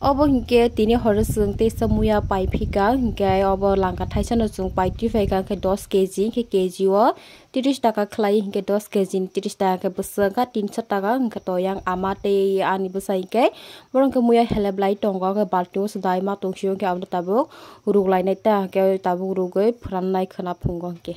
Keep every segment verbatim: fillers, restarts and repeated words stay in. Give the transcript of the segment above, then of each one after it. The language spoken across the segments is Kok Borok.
Obo hinkhe tini horo chwng teisa muya pai phika, hinkhe obo langka thaisano chwng pai twi phaikha, hinkhe dos K G, hinkhe K G o tris taka khlai, hinkhe dos K G ni tris taka hinkhe bwswk kha tinso taka, hinkhe to yang ama tei ani bwsa hinkhe borok hinkhe muya heleblai tongo, hinkhe balti o swdai ma tongsi hinkhe abono tabuk ruk lainai ta, hinkhe tabuk rugwi phwrannai khwna phungo hinkhe.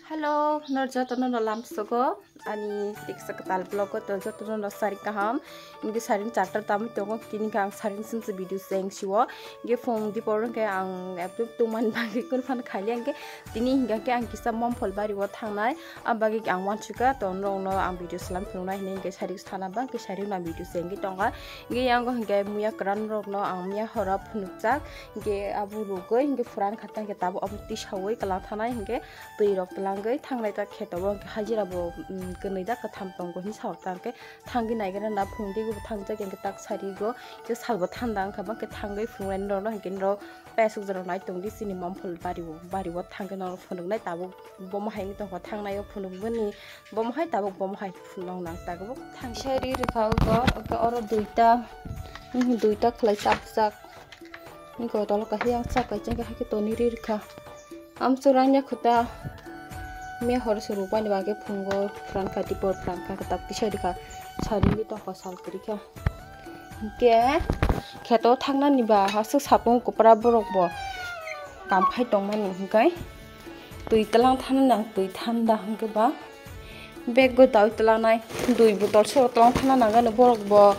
Hello, nor jotono no lamsogo ani tiksa kwtal vlog o to jotono no sari kaham. Ingi sarin charta tamwi tongo, tini khe ang sarin sumse video seng siwo. Ingi phung dipor khe ang ekdom tongmani bagwi kun phan khaili, ang khe tini hinkha khe ang kisa Momphol bari o thangnai, a bagwi ang wansukha to norokno ang video salam phunuknai hinwi, hinkhe sari sana bang khe sari no ang video sengwi tongkha. Ingi yango hinkhe muya kwran rokno ang muya horo phunukjak, hinkhe abo rugwi hinkhe phuran kha tangkhe tabuk abo tisawi kwlang thanai hinkhe twi rok twlangwi thangnai ta kheto bo hinkhe hajira bo, um, kwnwi da kwtham tongo hinwi sao ta hinkhe thangwi naigra na phung tei bo thangjak hinkhe tak sari go je salbo thanda wngkha bo hinkhe thangwi phungnai norok no hinkhe norok pesuk jora nai tongdi chini Momphol bari o, bari o thangkhe norok phunuknai tabuk bomo hai wngwi tongkha thangnai o phunukboni bomo hai tabuk bomo hai phunuknang tabuk thang sari rwkha o, oro duita, duita khlai chapjak. Ni ko tolo kahi ang chak kai chengke hake toni ri rikha. Am churang ya khuta me hor suru pani bage phungo pran kati por pran ka tak tisai rikha. Sari ni toko sal kri kha. Ke kheto thangna ni ba hasuk sapung kupra borok bo kam khai tong mani hingkai. Twi tlang thana nang twi thanda hingke ba. Bag go dawi tlanai dui botol se tlang thana nang gano borok bo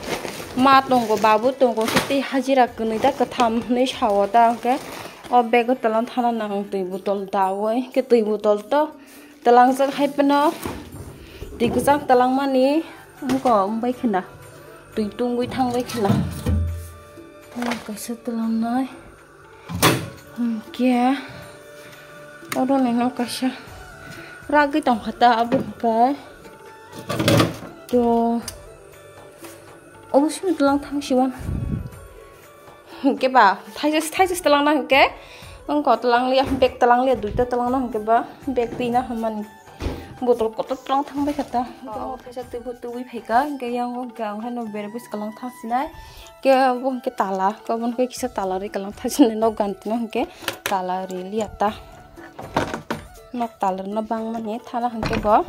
ma tongo babu tongo tei hajira kwnwi da kwtham hinwi sao ta hingke o bag go tlang thana nang twi botol dawi hingke twi botol to tlangjak hai phano twi kwchang tlangmani wngko wngbai khna twi tungwi thangbai khna kaisa tlangnai. Hwnkhe oro nino kaisa ragwi tongkha ta abo hwnkhe to obo simi tlang thang siwan hwnkhe ba thaisa thaisa tlang na hwnkhe wngkha tlang liya bag tlang liya duita tlang na hwnkhe ba bag twi na hwnmani. Botol kotor tong thang bai kha ta. Omo kaisa twi bo twi phai kha, hingke yang o gang hai no berabis kalang thang sinai. Ke bo hingke tala, ke bo hingke kisa tala ri kalang thang sinai nok ganti no hingke tala ri liya ta. Nok tala no bang mani thala hingke bo.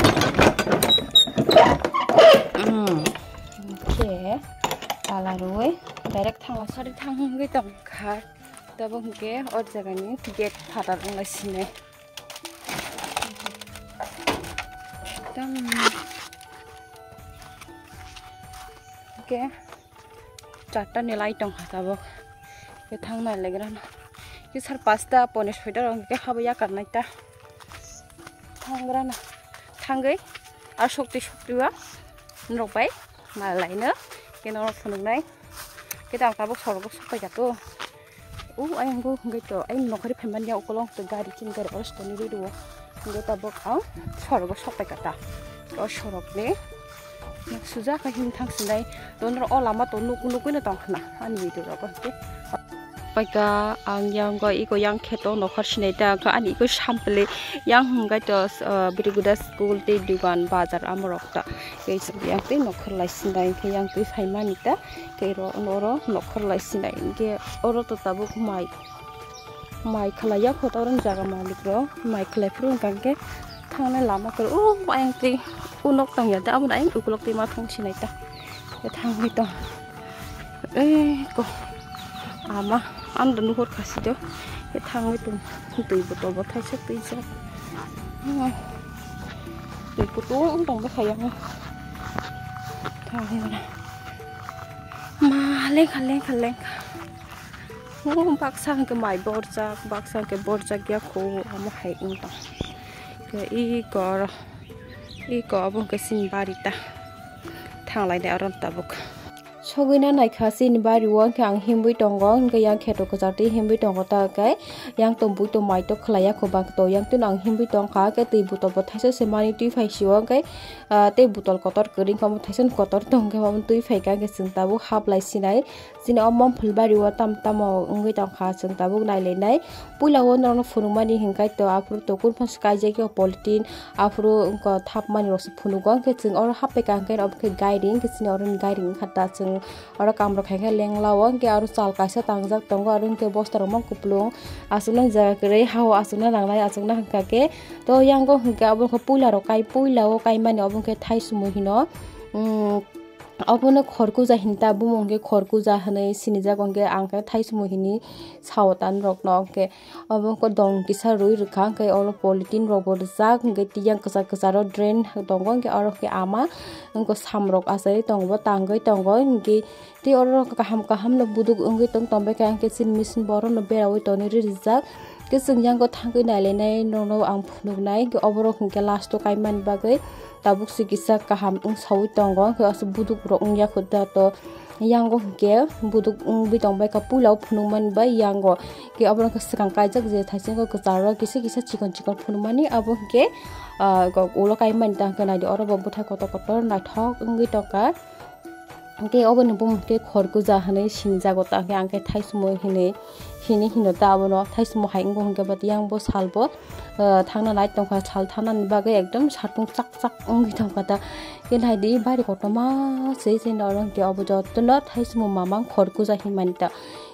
Hmm. Hingke tala rui direct thang sari thang hingke tong kha. Tabo hingke o jaga ni gate phatar wng lai sinai. Tam. Oke. Charta ni light tong kha tabok. Ke thang nai legra na. Ke sar pasta pone soida rok ke habo yakar nai ta. Thangra na. Thangwi. Ar sokti sokti wa. Norok bai. Malai no. Ke norok phunuk nai. Khe ang tabuk sorok o sok pai kha to. O ayang bo hwnkhe to ayang nokhorwi phaimani ya ukolog to gari chini gari oro sitoni rw rw o. Hwnkhe tabuk ang sorok o sok pai kha ta. O sorok ni suja khe him thang sinai to norok o lama to nuk nugwi no tong khna ani video rogo hwnkhe. Paikha ang yang go iko yang kheto nokhor sinai ta ang ani iko sampli yang hwnkhe to Biriguda school tei dugan bazar amorok ta. Tei yang tei nokhor lai sinai hwnkhe yang twi phaimani ta. Tei oro nokhor lai sinai hwnkhe oro to tabuk mai, mai khlai ya kho ta oro jaga malik rok mai khlai phuru hwnkha hwnkhe thangnai lama kwrwi o ayang twi o nok tang ya ta abono ayang ukulok twi ma thang sinai ta thangwi tong ei ko ama ano nuhur kha si do thangwi tong twi botol bo thaisa twi jak twi kutung tong bwkha yang thangwi. Ma lengkha lengkha lengkha. O baksa hwnkhe mai borjak, baksa hwnkhe borjak ya kho, omo hai wng tong. Khe iko oro, iko obo hwnkhe chini bari ta. Thanglai de oro tabuk. Sogwina naikha chini bari o hwnkhe ang himwi tongo, hwnkhe yang kheto kwchar twi himwi tongo ta khe yang tongwi tong mai to khlai ya kho bang to yang twi ang himwi tongkha khe twi botol bo thaisa se mani twi phai sio hwnkhe. Ah, tei botol kotor kwrwi wngkha, omo thaisa ni kotor tong khe, omo twi phai kha, hwnkhe chwng tabuk hap lai sinai. Chini o Momphol bari o tam tamo wngwi tong kha, chwng tabuk nai lai nai. Puila o norok no phunuk mani hwnkhe to, aphuru to kun phano se kaijak ya polythene, aphuru wngkha thap mani rok se phunugo, hwnkhe chwng oro hap pai kha, hwnkhe omo khe gairing, hwnkhe chini oro ni gairing wngkha ta chwng. Oro kamrok hai khe lengla o, hwnkhe aro chal kaisa tangjak tongo, aro hwnkhe bosta rok mang kuplung, aswknang jaga kwrwi, ha o aswknang nangnai, aswknang hwnkha khe. To yango hwnkhe abo wngkha puila rok kai, puila o kaimani obo wngkhe thaisumui hino. Umm, obono khorkuja hinta, bumung hwnkhe khorkuja hinwi sinijak, hwnkhe ang khe thaisumui hinwi sao tan rokno, hwnkhe obo wngkha dong kisa rwi rwkha, hwnkhe oro polythene rokbo rijak, hwnkhe tiyang kwchar kwcharo drain tongo, hwnkhe oro khe ama wngkha samrok achaiwi tongo, bo tangwi tongo, hwnkhe tei oro kaham kaham no buduk wngwi tong tongbaikha, hwnkhe chini machine bo orono berawi tonwi rijak. Hwnkhe chwng yango thangwi nailainai nono ang phunuknai, hwnkhe oborok hwnkhe last o kaimani bagwi tabuk se kisa kaham wngsaui tongo, hwnkhe aswk buduk rok wngya kho da to. Yango hwnkhe buduk wngwi tongbaikha, puila o phunukmani bai yango. Hwnkhe oborok hwnkhe swkang kaijak je thaisingo kwcharo kisa kisa chikon chikon phunukmani, abo hwnkhe, ah, ulo kaimani ta hwnkhe naidi oro bo bwthai kotor kotor naithok wngwi tongkha. Hwnkhe oboni bumung hwnkhe khorkuja hinwi sinijago ta hwnkhe ang khe thaisumui hinwi hini hino ta abono thaisumui hai wngkha hwnkhe bo yang bo salbo. Ah, thangna nai tongkha, sal thangnani bagwi ekdom satung chak chak wngwi tongkha ta. Khe naidi bari kotorma se, se oro hwnkhe obo jotono thaisumung mamang khorkuja hinmani ta.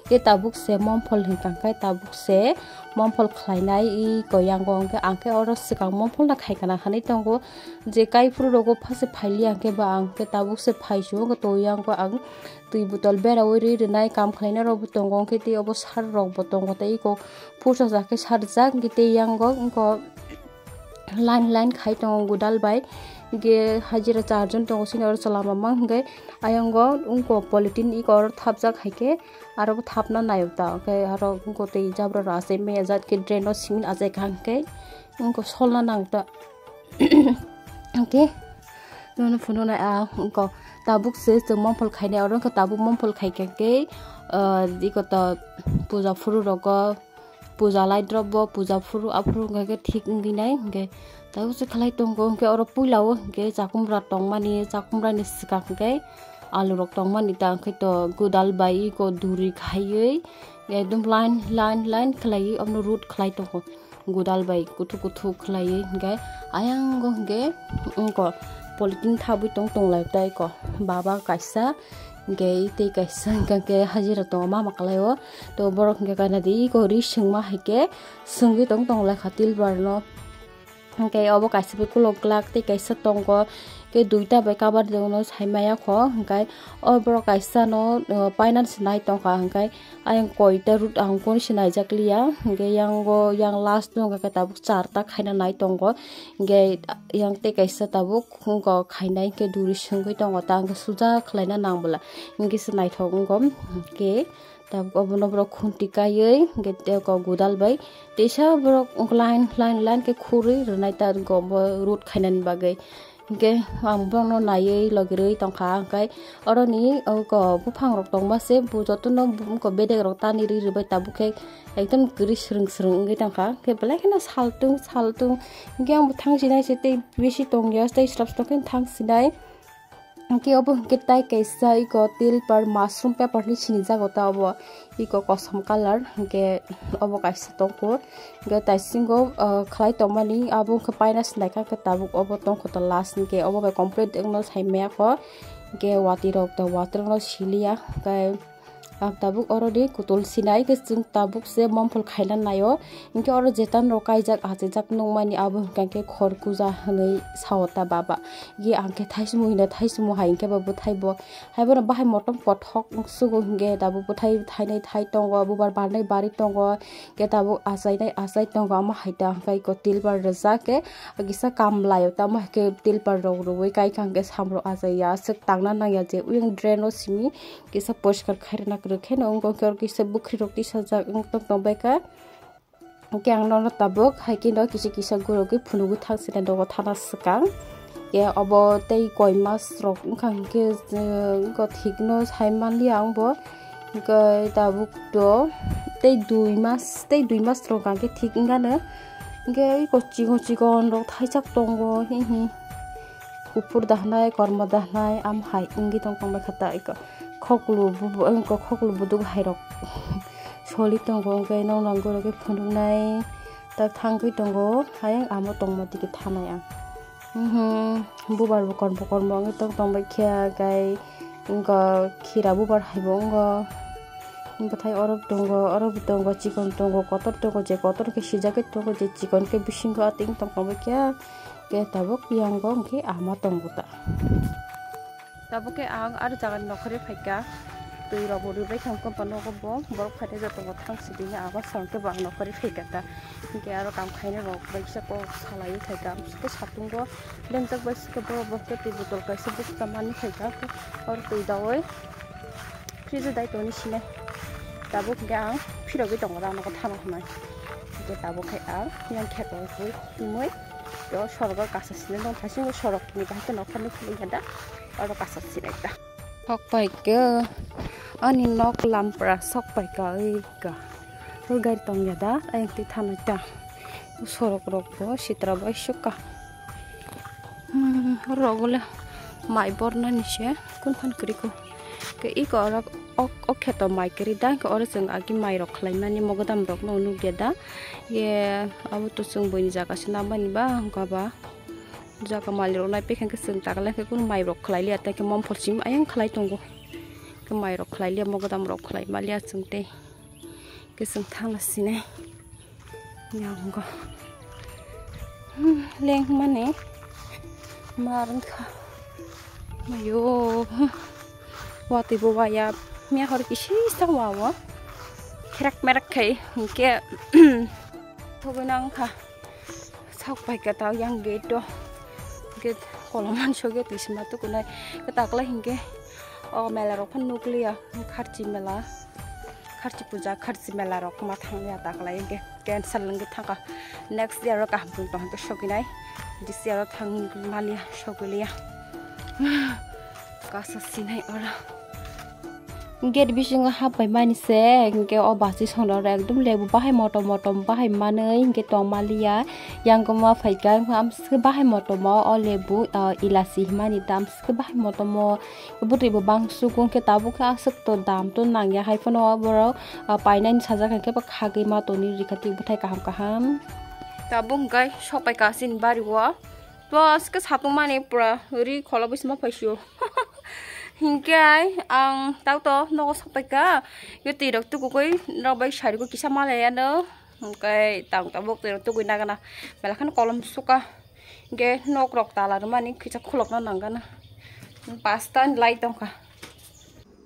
Khe tabuk se momphol hinkha khe tabuk se momphol khlainai i koyango hwnkhe ang khe oro swkang momphol na khaikana hinwi tongo. Je kaiphuru rogo phase phailiya hwnkhe ba ang khe tabuk se phaisu hwnkhe to yango ang twi botol berawi ri rwnai kam khlainai rokbo tongo, hwnkhe tei obo sar rokbo tongo tei eko pusa ja khe sarjak hwnkhe tei yango wngkha line line khai tongo godal bai. Hwnkhe hajira charjon tongo sini oro chwla mamang hwnkhe ayang o wngkha polythene eko oro thapjak hai khe aro bo thapna naio ta hwnkhe aro wngkha tei jabra rok achai maya jat khe drain o cement achai kha hwnkhe wngkha solna nang ta. Hwnkhe nono phunuknai ang wngkha tabuk se chwng momphol khainai oro wngkha tabuk momphol khaikha khe, ah, eko ta puja phuru rogo. Puja lai drop bo puja phuru aphuru hwnkhe thik wngwi nai hwnkhe tabuk se khlai tongo hwnkhe oro puila o hwnkhe chakumra tongmani chakumra ni swkang hwnkhe alu rok tongmani ta hwnkhe to godal bai eko duri khaiwi ekdom line line line khlaiwi omono road khlai tongo godal bai kuthuk kuthuk khlaiwi hwnkhe ayang o hwnkhe wngkha polythene thabwi tong tong lai ta eko baba kaisa hwnkhe tei kaisa hwnkhe hajira tongo mama kwlai o. To borok hwnkhe kainadi eko ri swngma hai khe swngwi tong tong lai kha tilbar no. Hwnkhe obo kaisa bai kulok glak tei kaisa tongo, khe duita bai cover rwno sai maya kho. Hwnkhe o borok kaisa no, uh, painani se nai tongkha, hwnkhe ayang koita root ang kunu se naijak liya. Hwnkhe yango yang last no hwnkhe tabuk charta khaina nai tongo. Hwnkhe yang tei kaisa tabuk wngkha khainai hwnkhe duri swngwi tongo ta hwnkhe suja khlaina nang bwla hwnkhe se naithok wngkha. Hwnkhe tabuk obono borok khunti kaiwi hwnkhe tei kok godal bai teisa borok line line line khe khurwi rwnai ta wngkha obo road khainani bagwi. Hwnkhe ang borokno naiwi logirwi tongkha hwnkhe oroni oko buphang rok tongma se bo jotono bedek rok tani ri rwbai tabuk khe ekdom kwrwi swrwng swrwng wngwi tongkha hwnkhe belai kheno saltung saltung hwnkhe ang bo thang sinai se tei bisi tongya tei srap srap khe thang sinai. Hwnkhe obo hwnkhe tai kaisa eko tilpar mushroom paper hinwi sinijago ta obo eko kosom colour hwnkhe obo kaisa tongkho hwnkhe taisingo, ah, khlai tongmani abo wngkha paina sinai kha hwnkhe tabuk obo tongkho ta last hwnkhe obo bai complete wngno sai maya kho hwnkhe watwi rok ta watwi rokno siliya hwnkhe. Ang tabuk oroni kutul sinai khe chwng tabuk se momphol khaina naio. Hinkhe oro jetan rok kaijak achijak nukmani abo hwnkha khe khorkuja hinwi sao ta baba. Ye ang khe thaisimo hino thaisimo hai hinkhe bo bwthai bo. Hai bono bahai motom kothok sugo hinkhe tabuk bwthai thainai thai tongo, bubar barnai bari tongo. Khe tabuk achainai achai tongo, omo hai ta hwnkha eko tilbar rijak khe kisa kamlaio tamo hai khe tilbar rok rwui kaikha hwnkhe samrok achaiya aswk tangna nangya je oyang drain o simi. Kisa poriskar khairokna kwrwkhe no wngkha kisa bwkhwirok tisajak wng tong tong baikha. Hwnkhe ang nono tabuk hai kheno kisa kisa gurogwi phunugwi thang side nogo thana swkang. Khe obo tei koi mas rok wngkha hinkhe, eh, wngkha thikno sai manliya ang bo. Hwnkhe tabuk to tei dui mas, tei dui mas rok hwnkha khe thik wngkha no. Hwnkhe eko chikon chikon rok thaijak tongo, hihi. Kuphur dahnai, kormo dahnai, am hai wngwi tong tong baikha ta eko. Khoklu bu-, bu-, eko khoklu buduk hai rok soli tongo, hwnkhe nok nang goro khe phunuknai ta thangwi tongo, hayang amo tongma tiki thanai ang. Mhm, bubar bo kormo kormo wngwi tong tong baikha, gai Wngkha khira bubar hai bo wngo. Bwthai oro tongo, oro bo tongo, chikon tongo, kotor tongo, je kotor khe sijak khe tongo, je chikon khe bisingo ating tong tong khe, khe tabuk yango hwnkhe ama tongo ta. Tabuk khe ang aro jaga ni nokhorwi phaikha, twi rok bo rwbai thang khe nogo bo, borok phaikhe joto bo thang sidi hinwi abo song khe bo ang nokhorwi phaikha ta. Hinkhe aro kam khainai rok bai kisa kok salaiwi phaikha, amsukhe satungo lengjak bai sukhe borok bo khe twi botol kaisa bwkha manwi phaikha, oro twi daui fridge o dai tongni sinai. Tabuk hinkhe ang phirogwi tongo rang nogo thano hwnwi. Hinkhe tabuk khe ang yang kheto hwnwi tongwi to sorogo kasa sinai tong thasing sorokni bahai khe nokhorni philingya da oro kasa sinai ta. Sok pai khe ani nok lampra sok pai ka oi ka. Oi gari tong ya da ayang twi thanai ta. Sorok rok bo sitra bai suk ka. Hmm, rok le mai borna ni se kun phan kri ko. Ke i ko oro ok, ok kheto mai kri da ke oro chwng agi mai rok khlai mani mogodam rok no nuk ya da. Ye abo to chwng boi ni jaga se na mani ba hwnkha ba. Jaga mali rok nai pekha khe chwng takle khe kun mai rok khlai liya tei khe mom phol sim ayang khlai tongo. Khe mai rok khlai liya mogodam rok khlai ma liya chwng tei. Khe chwng thangla sinai. Yango. Hmm, leng mani. Mar wngkha. Mayo. Hmm. Watwi bo waya. Miya hor kisi sa wa wa. Kherak merak khai. Hingke. Thogwi nang kha. Sok pai ka tao yang gate o. Gate kolom man so gate twi sima tukunai. Khe takla hingke. O mela rok phan nukliya. Kharchi mela. Kharchi puja, kharchi mela rok ma thang ya ta khlai ke cancel wngwi thangkha. Next year o kaham tong tong khe sogwi nai. This year o thang maliya sogwi liya. Kasa sinai oro. Gate bisingo hap bai mani se, hinkhe o basi songno ekdom lebu bahai motom motom bahai manwi hinkhe tong maliya. Yang koma phaikha, amswkhe bahai motomo o lebu, ah, ilasi himani dam swkhe bahai motomo. Bwtwi bo bang sukung khe tabuk khe aswk to dam to nangya hai phano borok, ah, painani sajak hinkhe bo khagwi ma tongwi rikha twi bwthai kaham kaham. Tabuk hwnkhe sopai ka chini bari o. To aswk khe satung mani pura ri kholo bisima phaisio. Hinkhe ai ang tau to nogo sopai ka. Yo twi rok tukugwi rok bai sari kisa malai ano. Hinkhe tang tabuk twi rok tugwi nagana. Belai kheno kolom suka. Hinkhe nok rok tala rwmani kisa khulokna nangana. Pasta ni light tongkha.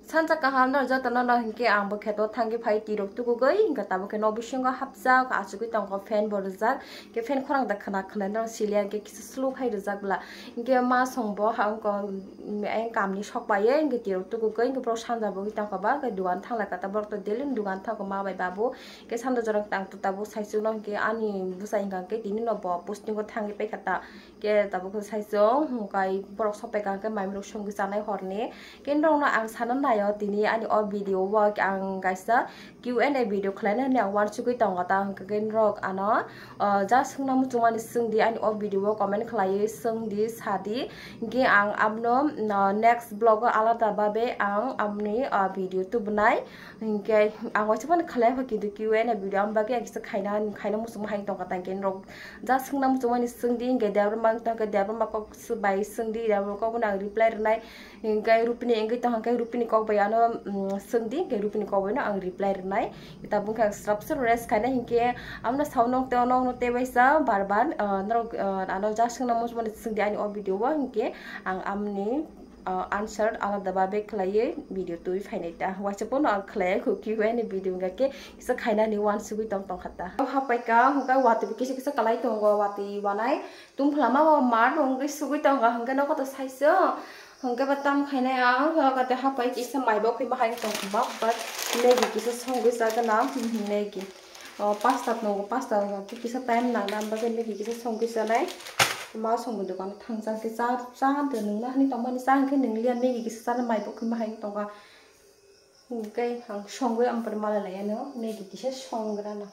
Sansa kaham no joto no no hinkhe ang bo kheto thangwi phai twi rok tugugwi hinkhe tabuk khe no bisingo hapjak achugwi tongkha fan bo rijak. Hinkhe fan khorang da khna khna no siliya hinkhe kisa slow khai rijak bwla. Hinkhe ma song bo ha wngkha, mm, ayang kamni sok paiye hinkhe twi rok tugugwi hinkhe borok sanja bo wngwi tongkha ba hinkhe dugan thangla kata borok to daily ni dugan thango ma bai babu. Khe sanda jorang tang tu tabuk saichung no hinkhe ani bwsai hinkha khe tini no bo posting o thangwi paikha ta. Khe tabuk khe saichung hinkhe borok sopai ka hinkhe mai rok songwi chanai horni. Khe norok no ang sana naio tini ani o video o ang kaisa Q and A video khlaina hinwi ang uansugwi tongo ta hinkhe khe norok ano, ah, ja swngna muchungmani swngdi ani o video o comment khlaiwi swngdi sadi. Hinkhe ang abono, ah, next vlog o alada babe ang aboni, ah, video tubunai. Hinkhe ang waisa phano khlai kha kintu Q and A video, ang bagwi ang kisa khaina, khaina muchungma hai tongkha, tang khe norok ja swngna muchungmani swngdi, hinkhe Debbarma wng tongkhe Debbarma kok bai swngdi, Debbarma kok bono ang reply rwnai, hinkhe Rupini wngwi tongkha khe Rupini kok bai ano, mm, swngdi, hinkhe Rupini kok bai no ang reply rwnai. Tabuk khe ang swrap swrap rest khaina hinkhe amno sao nok tei nok no tei baisa bar bar, ah, norok, ah, ano ja swngna muchungmani swngdi ani o video o, hinkhe ang amni, ah, answer alada babe khlaiwi video twi phainai ta. Waisa pono ang khlai kho Q and A video wngkha khe kisa khainani uansugwi tong tongkha ta. Hapai ka hwnkhe watwi bo kisa kisa kalai tongo, watwi wanai tungphla ma bo mar wngwi sugwi tongkha hwnkhe nogo to saichung hwnkhe bo tam khainai ang hwnkhe hapai kisa mai bo khima hai tongkha ba, but Maggie kisa songwi chagana, Maggie. O, pasta tongo, pasta khe kisa time nangna, amo bagwi Maggie kisa songwi chanai. Ma songwi dogano thangjak khe cha, cha de nungna hinwi tongmani, cha hinkhe nungliya, Maggie kisa chana mai bo khima hai tongkha. Hinkhe ang songwi ampar malai laiya no, Maggie kisa songrano.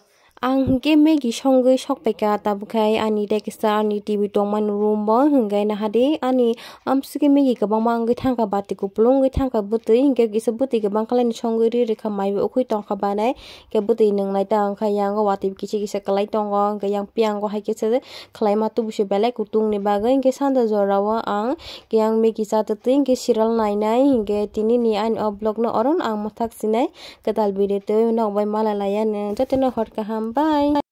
Ang hwnkhe Maggie songwi sokpaikha, tabukhe ani deksa ani T V tongmani room bo hwnkhe nahadi ani amsukhe Maggie kwbangma wngwi thangkha, bati kupulung wngwi thangkha bwtwi, hwnkhe kisa bwtwi kwbang khlaini songwi ri rikha, maibo ukhwi tongkha banai, hwnkhe bwtwi nwngnai ta wngkha, yango watwi kisa kisa kwlai tongo, hwnkhe yang piyango hai khe se khwlaima tubusi belai kutung ni bagwi, hwnkhe sanja jorao ang yang Maggie cha twtwi hwnkhe serial nainai, hwnkhe tini ni ani o vlog no oro no ang mwthak sinai. Kwtal video twi nok bai mala laiya nwng jotono hor kaham, bye.